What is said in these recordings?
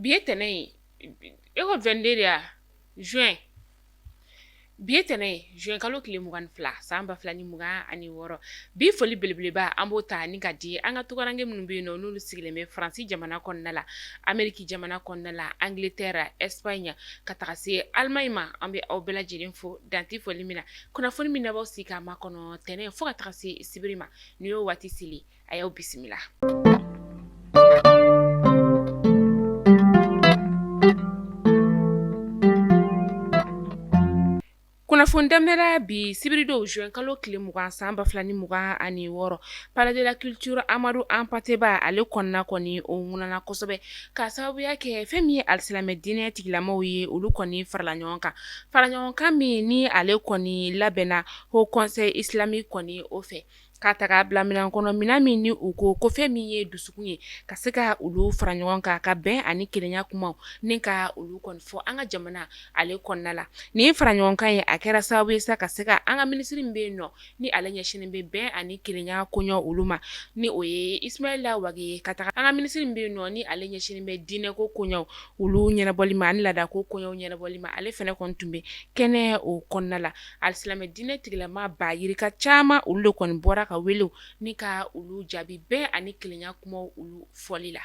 Bi ye tɛnɛn ye, e ko 22 de ya juin. Bi ye tɛnɛn ye, juin kalo tile 22, san 2026. Bi foli belebeleba, an b'o ta ni ka di an ka tunkaranke minnu bɛ yen nɔ, n'olu sigilen bɛ Faransi jamana kɔnɔna la, Ameriki jamana kɔnɔna la, Angleterre, Espagne, ka taga se Allemagne ma. An bɛ aw bɛɛ lajɛlen fo dan tɛ foli min na. Kunnafoni min na b'aw sigi k'a makɔnɔ tɛnɛn fo ka taga se sibiri ma, nin y'o waati seli. A y'aw bisimila. Kunnafoni daminɛra bi sibiridon juin kalo tile 20, san 2026, Palais de la culture Amadu Anpate Ba, ale kɔnɔna kɔni o ŋunana kosɛbɛ k'a sababuya kɛ fɛn min ye alisilamɛ diinɛ tigilamaw ye, olu kɔni farala ɲɔgɔn kan, fara ɲɔgɔn kan min ni ale kɔni labɛnna Haut Conseil islamique kɔni o fɛ, ka ta k'a bila minɛn kɔnɔ, minɛn min ni u ko ko fɛn min ye dusukun ye, ka se ka olu fara ɲɔgɔn kan ka bɛn ani kelenya kumaw ni ka olu kɔni fɔ an ka jamana ale kɔnɔna la. Nin fara ɲɔgɔn kan ye, a kɛra sababu ye sa ka se ka an ka minisiri min bɛ yen nɔ, ni ale ɲɛsinnen bɛ bɛn ani kelenya koɲɛ olu ma, ni o ye Ismaila Wage ye, ka taga an ka minisiri min bɛ yen nɔ, ni ale ɲɛsinnen bɛ diinɛko koɲɛw olu ɲɛnabɔli ma ani laadako koɲɛw ɲɛnabɔli ma, ale fana kɔni tun bɛ kɛnɛ o kɔnɔna la. Alisilamɛ diinɛ tigilama ba yirika caman, olu de kɔni bɔra ka wele ni ka olu jaabi bɛn ani kelenya kumaw olu fɔli la.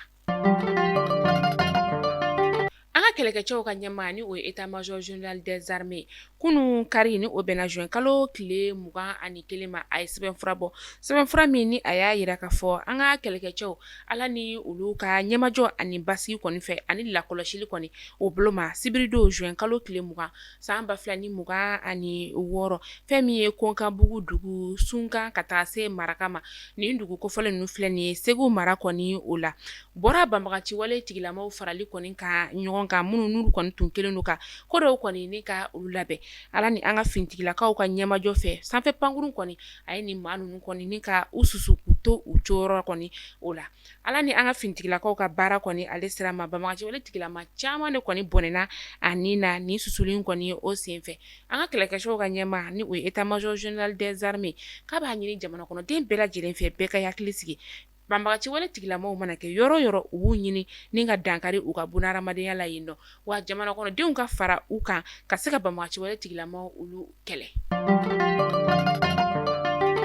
An ka kɛlɛkɛcɛw ka ɲɛmaa, ni o ye état major général des armées, kunun kari, ni o bɛnna juin kalo tile 21 ma, a ye sɛbɛnfura bɔ, sɛbɛnfura min ni a y'a jira k'a fɔ an ka kɛlɛkɛcɛw, Ala ni olu ka ɲɛmajɔ ani basigi kɔni fɛ ani lakɔlɔsili kɔni o bolo ma, sibiridon juin kalo tile 20, san 2026, fɛn min ye Konkanbugu dugu Sunkan ka taa se Maraka ma, nin dugu kofɔlen ninnu filɛ nin ye Segu mara kɔni o la, bɔra banbaganciwale tigilamaw farali kɔni kan ɲɔgɔn kan, minnu n'olu kɔni tun kɛlen don ka ko dɔw kɔni ni ka olu labɛn. Ala ni an ka finitigilakaw ka ɲɛmajɔ fɛ, sanfɛ pankurun kɔni a ye nin maa ninnu kɔni ni ka u susu k'u to u cogoyɔrɔ kɔni o la. Ala ni an ka finitigilakaw ka baara kɔni ale sira ma, banbaganciwale tigilama caman de kɔni bɔnɛna a ni na nin susuli kɔni o senfɛ. An ka kɛlɛkɛcɛw ka ɲɛmaa, ni o ye état major général des armées, k'a b'a ɲini jamana kɔnɔden bɛɛ lajɛlen fɛ, bɛɛ ka hakili sigi. Banbaganciwale tigilamaw mana kɛ yɔrɔ yɔrɔ, u b'u ɲini ni ka dankari u ka bunahadamadenya la yen nɔ, wa jamana kɔnɔdenw ka fara u kan ka se ka banbaganciwale tigilamaw olu kɛlɛ.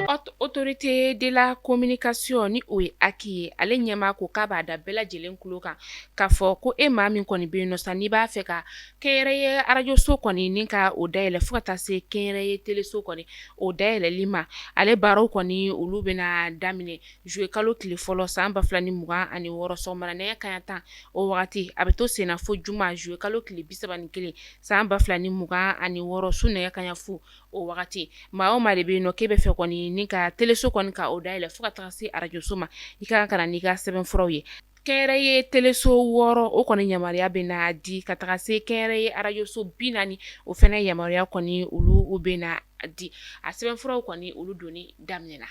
Haute Autorité de la communication, ni o ye HAC ye, ale ɲɛmaa ko k'a b'a da bɛɛ lajɛlen tulo kan k'a fɔ ko e maa min kɔni bɛ yen nɔ sa, n'i b'a fɛ ka kɛnyɛrɛye arajoso kɔni ni ka o dayɛlɛ, fo ka taa se kɛnyɛrɛye teleso kɔni o dayɛlɛli ma, ale baaraw kɔni olu bɛna daminɛ juillet kalo tile fɔlɔ, san 2026, sɔgɔmada nɛgɛ kanɲɛ 10 o wagati. A bɛ to senna fo juma juillet kalo tile 31, san 2026, su nɛgɛ kanɲɛ 0 o wagati. Maa o maa de bɛ yen nɔ k'e bɛ fɛ kɔni ni ka teleso kɔni ka o dayɛlɛ fo ka taga se arajoso ma, i ka kan ka na n'i ka sɛbɛnfuraw ye. Kɛnyɛrɛye teleso 6, o kɔni yamaruya bɛ na di, ka taga se kɛnyɛrɛye arajoso 40, o fana yamaruya kɔni olu bɛ na di. A sɛbɛnfuraw kɔni olu donni daminɛna.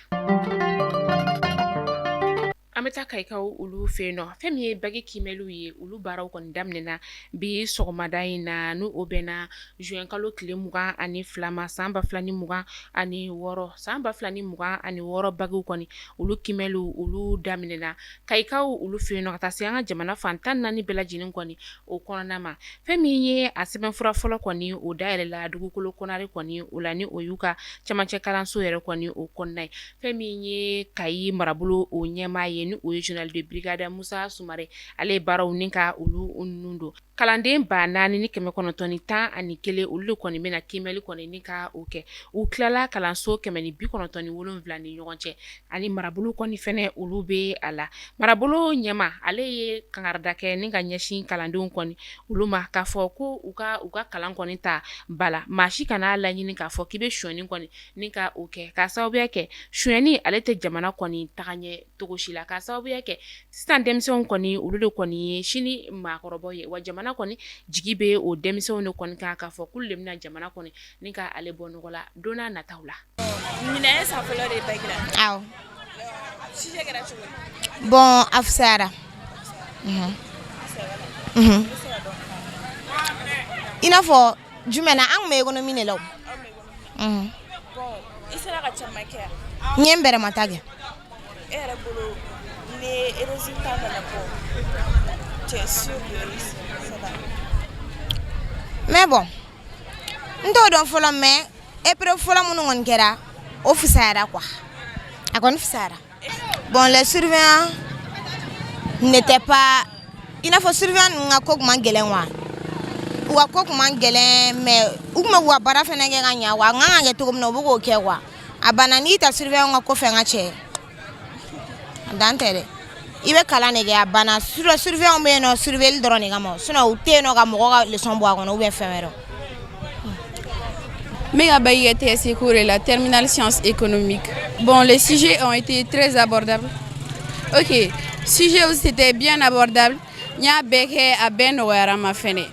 An bɛ taa Kayikaw olu fɛ yen nɔ. Fɛn min ye baki kiimɛliw ye, olu baaraw kɔni daminɛna bi sɔgɔmada in na, n'o o bɛnna juin kalo tile 22 ma, san 2026. San 2026 bakiw kɔni olu kiimɛliw olu daminɛna Kayikaw olu fɛ yen nɔ, ka taa se an ka jamana fan 14 bɛɛ lajɛlen kɔni o kɔnɔna ma. Fɛn min ye a sɛbɛnfura fɔlɔ kɔni, o dayɛlɛla Dugukolo Konare kɔni o la, ni o y'u ka camancɛ kalanso yɛrɛ kɔni o kɔnɔna ye. Fɛn min ye Kayi marabolo o ɲɛmaa ye, ni o ye général de brigade Musa Sumare, ale ye baaraw ni ka olu nun don. Kalanden 4911, olu de kɔni bɛna kiimɛli kɔni ni ka o kɛ. U tilala kalanso 197 ni ɲɔgɔn cɛ, ani marabolo kɔni fɛnɛ olu bɛ a la. Marabolo ɲɛmaa, ale ye kangarida kɛ ni ka ɲɛsin kalandenw kɔni olu ma, k'a fɔ ko u ka u ka kalan kɔni ta ba la. Maa si kana laɲini k'a fɔ k'i bɛ sonyɛni kɔni ni ka o kɛ, k'a sababuya kɛ sonyɛni ale tɛ jamana kɔni taga ɲɛ cogo si la, k'a sababuya kɛ sisan denmisɛnw kɔni olu de kɔni ye sini maakɔrɔbaw ye, wa jamana kɔni jigi bɛ o denmisɛnw de kɔni kan, k'a fɔ k'olu de bɛna jamana kɔni ni ka ale bɔ nɔgɔ la don n'a nataw la. Ɲinan ye san fɔlɔ de ye bac la. Awɔ. Sujet kɛra cogo di? Bon, a fisayara. I n'a fɔ jumɛn na, an tun bɛ économie de la o. Bon, i sera ka caman kɛ wa? N ye n bɛrɛmata kɛ. E yɛrɛ bolo, ni résultat nana bɔ, Tu es sûr de réussir cette année? Mais bon, n t'o dɔn fɔlɔ, mais épreuve fɔlɔ minnu kɔni kɛra, o fisayara quoi, a kɔni fisayara. Bon, les surveillants n'étaient pas, i n'a fɔ surveillant ninnu ka ko kun man gɛlɛn quoi, u ka ko kun man gɛlɛn, mais u kun bɛ k'u ka baara fɛnɛ kɛ ka ɲa quoi. A kan ka kɛ cogo min na, u bɛ k'o kɛ quoi. A banna. N'i ta surveillant ka ko fɛn ka cɛ, a dan tɛ dɛ. I bɛ kalan de kɛ, a banna. Surveillant bɛ yen nɔ surveiller dɔrɔn de kama, sinon u tɛ yen nɔ ka mɔgɔ ka leçon bɔ a kɔnɔ ou bien fɛn wɛrɛ. N bɛ ka bac kɛ TSE de la, terminale sciences économiques. Bon, les sujets ont été très abordables. Ok, sujet, c'était bien abordable. N y'a bɛɛ kɛ, a bɛɛ nɔgɔyara n ma fɛnɛ.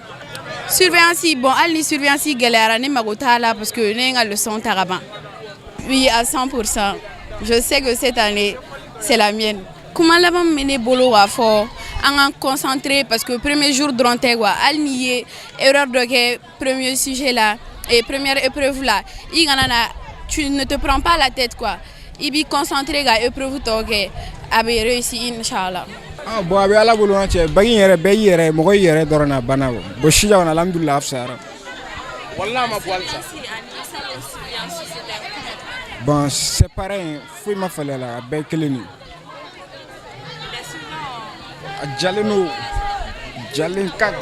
Surveillance, bon, hali ni surveillance gɛlɛyara, ne mago t'a la parce que ne ye n ka leçon ta ka ban. Oui, à 100%. Je sais que cette année, c'est la mienne. Kuma laban min bɛ ne bolo k'a fɔ, an k'an concentrer parce que premier jour dɔrɔn tɛ quoi. Hali n'i ye erreur dɔ kɛ premier sujet la et première épreuve la, i kana na, tu ne te prends pas la tête quoi. I b'i concentrer ka épreuve tɔ kɛ, a bɛ réussir inchallah. Ah bon, a bɛ Ala bolo n cɛ. Bac in yɛrɛ, bɛɛ y'i yɛrɛ, mɔgɔ y'i yɛrɛ dɔrɔn na banna. Bon, sisan kɔni, alhamdulilah, a fisayara. Walahi, a ma bɔ halisa. Bon, c'est pareil, foyi ma falen a la, a bɛɛ ye kelen de ye. A jalen don, jalen ka.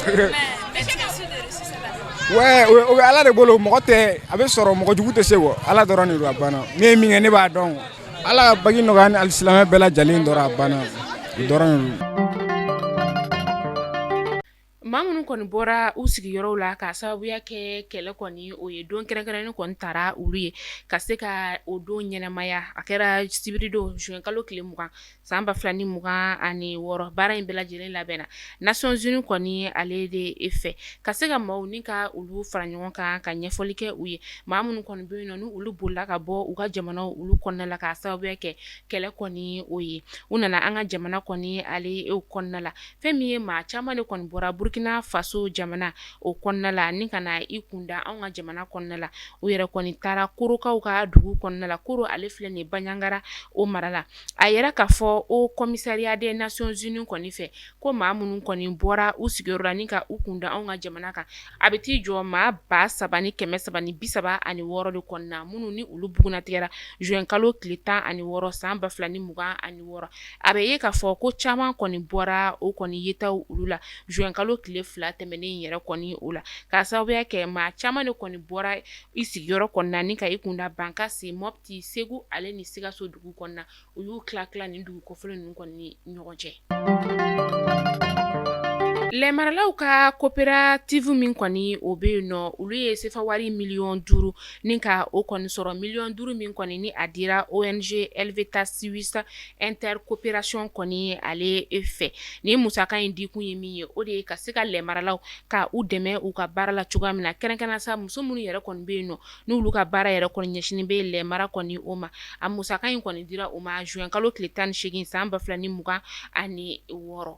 Ouais, o bɛ Ala de bolo, mɔgɔ tɛ. A bɛ sɔrɔ, mɔgɔ jugu tɛ se quoi, Ala dɔrɔn de don, a banna. Ne ye min kɛ, ne b'a dɔn. Ala ka bac nɔgɔya ni alisilamɛ bɛɛ lajɛlen dɔrɔn, a banna, o dɔrɔn de don. Maa minnu kɔni bɔra u sigiyɔrɔw la k'a sababuya kɛ kɛlɛ kɔni, o ye don kɛrɛnkɛrɛnnen kɔni taara olu ye ka se ka o don ɲɛnamaya. A kɛra sibiridon, juin kalo tile 20, san 2026. Baara in bɛɛ lajɛlen labɛnna Nations Unies kɔni ale de fɛ ka se ka maaw ni ka olu fara ɲɔgɔn kan ka ɲɛfɔli kɛ u ye. Maa minnu kɔni bɛ yen nɔ, ni olu bolila ka bɔ u ka jamanaw olu kɔnɔna la k'a sababuya kɛ kɛlɛ kɔni o ye, u nana an ka jamana kɔni ale kɔnɔna la. Fɛn min ye, maa caman de kɔni bɔra Burkina Faso jamana o kɔnɔna la ni ka na i kunda anw ka jamana kɔnɔna la. U yɛrɛ kɔni taara Korokaw ka dugu kɔnɔna la. Koro ale filɛ nin Bandiagara o mara la. A yɛrɛ k'a fɔ Haut Commissariat des Nations Unies kɔni fɛ ko maa minnu kɔni bɔra u sigiyɔrɔ la ni ka u kunda anw ka jamana kan, a bɛ t'i jɔ maa 3336 de kɔnɔna, minnu ni olu bugunnatigɛra juin kalo tile 16, san 2026. A bɛ ye k'a fɔ ko caman kɔni bɔra o kɔni yetaw olu la juin kalo tile 2 tɛmɛnen yɛrɛ kɔni o la, k'a sababuya kɛ maa caman de kɔni bɔra i sigiyɔrɔ kɔnɔna ni ka i kunda Bankasi, Mopti, Segu ale ni Sikaso dugu kɔnɔna. U y'u tila tila nin dugu kofɔlen ninnu kɔni ni ɲɔgɔn cɛ. Lɛmaralaw ka coopérative min kɔni o bɛ yen nɔ, olu ye sefa wari miliyɔn 5 ni ka o kɔni sɔrɔ. Miliyɔn 5 min kɔni ni a dira ONG Helvetas Suisse Intercoopération kɔni ale fɛ. Nin musaka in dikun ye min ye, o de ye ka se ka lɛmaralaw ka u dɛmɛ u ka baara la cogoya min na, kɛrɛnkɛrɛn sa muso minnu yɛrɛ kɔni bɛ yen nɔ, n'olu ka baara yɛrɛ kɔni ɲɛsinnen bɛ lɛmara kɔni o ma. A musaka in kɔni dira o ma juin kalo tile 18, san 2026.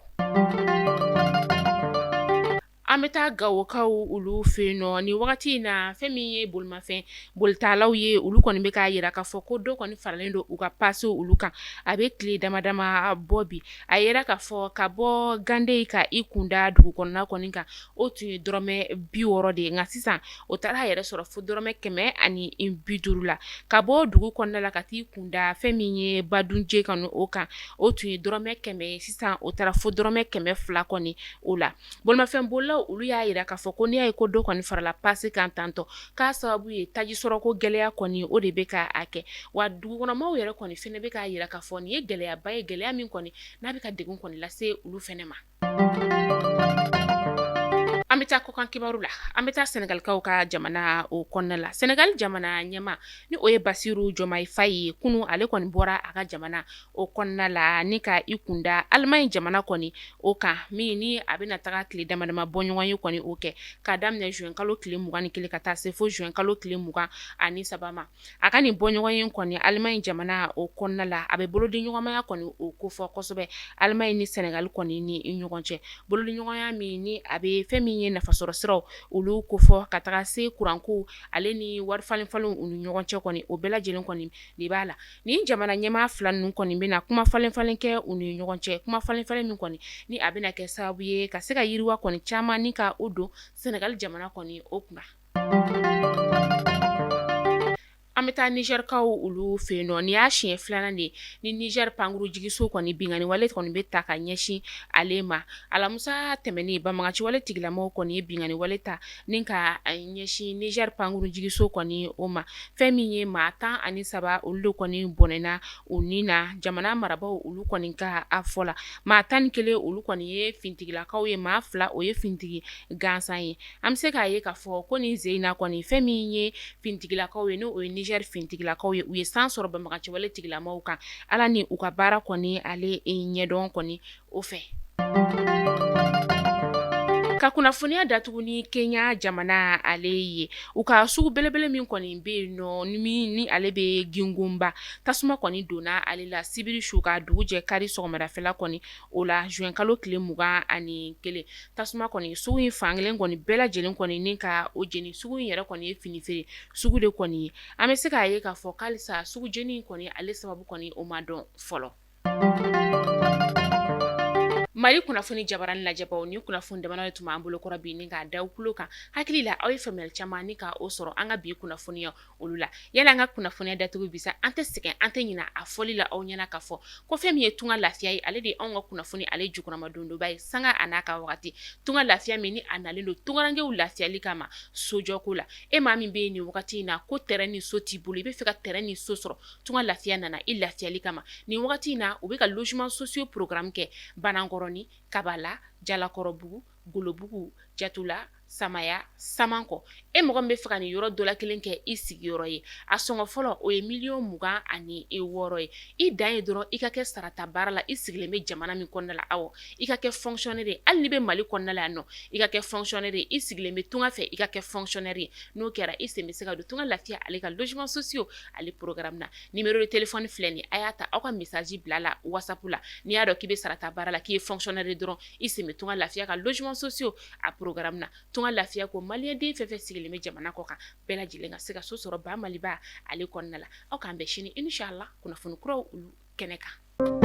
An bɛ taa Gawokaw olu fɛ yen nɔ nin wagati in na. Fɛn min ye bolimafɛn bolitalaw ye, olu kɔni bɛ k'a jira k'a fɔ ko dɔ kɔni faralen don u ka pase olu kan. A bɛ tile dama dama bɔ bi. A yera k'a fɔ ka bɔ Gande ka i kunda dugu kɔnɔna kɔni kan, o tun ye dɔrɔmɛ 60 de ye, nka sisan o taara a yɛrɛ sɔrɔ fo dɔrɔmɛ 150 la. Ka bɔ dugu kɔnɔna la ka t'i kunda fɛn min ye Badunje kan, o kan, o tun ye dɔrɔmɛ 100 ye, sisan o taara fo dɔrɔmɛ 200 kɔni o la. Bolimafɛn bolilaw olu y'a jira k'a fɔ ko n'i y'a ye ko dɔ kɔni farala pase kan tantɔ, k'a sababu ye taji sɔrɔko gɛlɛya kɔni o de bɛ ka a kɛ. Wa dugukɔnɔmaaw yɛrɛ kɔni fɛnɛ bɛ k'a jira k'a fɔ nin ye gɛlɛyaba ye, gɛlɛya min kɔni n'a bɛ ka degun kɔni lase olu fɛnɛ ma. An bɛ taa kɔkan kibaru la. An bɛ taa Sɛnɛgalikaw ka jamana o kɔnɔna la. Sɛnɛgali jamana ɲɛmaa ni o ye Basiru Jɔmayi Fayi ye, kunun ale kɔni bɔra a ka jamana o kɔnɔna la ni ka i kunda Alimaɲi jamana kɔni o kan, min ni a bɛna taga tile dama dama bɔ ɲɔgɔn ye kɔni o kɛ k'a daminɛ juin kalo tile 21 ka taa se fo juin kalo tile 23 ma. A ka nin bɔ ɲɔgɔn ye kɔni Alimaɲi jamana o kɔnɔna la, a bɛ bolodiɲɔgɔnmaya kɔni o kofɔ kosɛbɛ Alimaɲi ni Sɛnɛgali kɔni ni ɲɔgɔn cɛ. Bolodiɲɔgɔnya min ni a bɛ fɛn min ye nafasɔrɔ siraw olu kofɔ ka taga se kuranko ale ni wari falenfalenw u ni ɲɔgɔn cɛ kɔni, o bɛɛ lajɛlen kɔni de b'a la. Nin jamana ɲɛmaa fila ninnu kɔni bɛna kuma falenfalen kɛ u ni ɲɔgɔn cɛ, kuma falenfalen min kɔni ni a bɛna kɛ sababu ye ka se ka yiriwa kɔni caman ni ka o don Senegali jamana kɔni o kunna. An bɛ taa Nizɛrikaw olu fɛ yen nɔ. Nin y'a siɲɛ filanan de ye ni Nizɛri pankurunjigiso kɔni binkanni wale kɔni bɛ ta ka ɲɛsin ale ma. Alamisa tɛmɛnen, banbagaci wale tigilamɔgɔw kɔni ye binkanni wale ta ni ka ɲɛsin Nizɛri pankurunjigiso kɔni o ma. Fɛn min ye maa 13 olu de kɔni bɔnɛna u ni na jamana marabaaw olu kɔni ka a fɔ la. Maa 11 olu kɔni ye finitigilakaw ye, maa 2 o ye finitigi gansan ye. An bɛ se k'a ye k'a fɔ ko nin sen in na kɔni fɛn min ye finitigilakaw ye, n'o ye Nizɛri finitigilakaw ye, u ye san sɔrɔ banbagaci wale tigilamɔgɔw kan. Ala ni u ka baara kɔni ale ɲɛdɔn kɔni o fɛ. Ka kunnafoniya datugu ni Kenya jamana ale ye, u ka sugu belebele min kɔni bɛ yen nɔ ni ale bɛ Gikomba, tasuma kɔni donna ale la sibiri su ka dugu jɛ kari sɔgɔmadafɛla kɔni o la juin kalo tile 21. Tasuma kɔni sugu in fankelen kɔni bɛɛ lajɛlen kɔni ni ka o jeni. Sugu in yɛrɛ kɔni ye fini feere sugu de kɔni ye. An bɛ se k'a ye k'a fɔ k'alisa sugu jeni kɔni ale sababu kɔni o ma dɔn fɔlɔ. Mali kunnafoni jabarani lajɛbaw, ni kunnafoni damadɔ de tun b'an bolo kɔrɔ bi ni k'a da aw tulo kan. Hakili la aw ye faamuyali caman ni ka o sɔrɔ an ka bi kunnafoniya olu la. Yala an ka kunnafoniya datugu bi sa, an tɛ sɛgɛn, an tɛ ɲina a fɔli la aw ɲɛna k'a fɔ ko fɛn min ye Tunga Lafiya ye, ale de ye anw ka kunnafoni ale jukɔrɔmadondonba ye sanga a n'a ka wagati. Tunga Lafiya min ni a nalen don tungarankew lafiyali kama sojɔko la. E maa min bɛ yen nin wagati in na ko terrain ni so t'i bolo, i bɛ fɛ ka terrain ni so sɔrɔ, Tunga Lafiya nana i lafiyali kama. Nin wagati in na u bɛ ka logement sociaux programme kɛ Banankɔrɔni, Kabala, Jalakɔrɔbugu, Golobugu, Jatula, Samaya, Samankɔ. E mɔgɔ min bɛ fɛ ka nin yɔrɔ dɔ la kelen kɛ i sigiyɔrɔ ye, a sɔngɔ fɔlɔ o ye miliyɔn 26 ye. I dan ye dɔrɔn i ka kɛ sarata baara la, i sigilen bɛ jamana min kɔnɔna la, awɔ, i ka kɛ fonctionnaire ye. Hali n'i bɛ Mali kɔnɔna la yan nɔ, i ka kɛ fonctionnaire ye. I sigilen bɛ tunga fɛ, i ka kɛ fonctionnaire ye. N'o kɛra, i sen bɛ se ka don Tunga Lafiya ale ka logement sociaux ale programme na. Numéro de téléphone filɛ nin, a y'a ta aw ka message bila la WhatsApp la. N'i y'a dɔn k'i bɛ sarata baara la, k'i ye fonctionnaire ye dɔrɔn, i sen bɛ Tunga Lafiya ka logement sociaux a programme na. Tunga Lafiya ko maliyɛn den fɛn fɛn sigilen bɛ jamana kɔ kan, bɛɛ lajɛlen ka se ka so sɔrɔ ba Maliba ale kɔnɔna la. Aw k'an bɛn sini inchallah kunnafoni kuraw olu kɛnɛ kan.